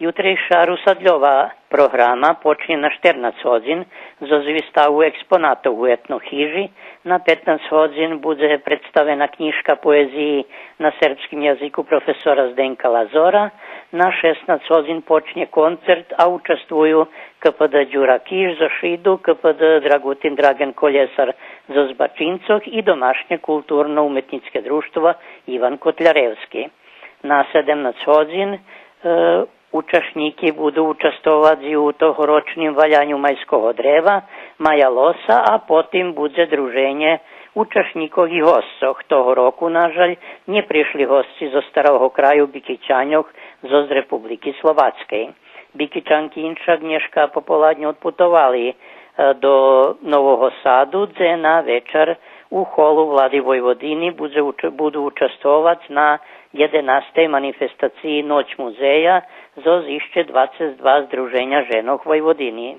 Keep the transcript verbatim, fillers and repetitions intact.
Ютрейша русадльова програма почнє на штернац годзин зоз виставу експонатох у Етнохижи. На петнац годзин будзе представена кнїжка поезиї на сербским язику професора Зденка Лазора. На шеснац годзин почнє концерт, а участвую КПД Дюра Киш зоз Шиду, КПД Драгутин Драген Колєсар зоз Бачинцох и домашнє културно-уметнїцке дружтво Иван Котляревски. На седемнац годзин, е, учашнїки буду участвовац и у тогорочним валяню майского древа, Мая Лоса, а потим будзе друженє учашнїкох и госцох. Того року, на жаль, нє пришли госци зоз Старого краю, Бикичаньох зоз Републики Словацкей. Бикичанки иншак нєшка пополаднє одпутовали, е, до Нового Саду, дзе на вечар у холу Влади Войводини будзе уч-, буду участвовац на єденастей манифестациї Ноћ музея зоз ище двацец два здруженя женох Войводини.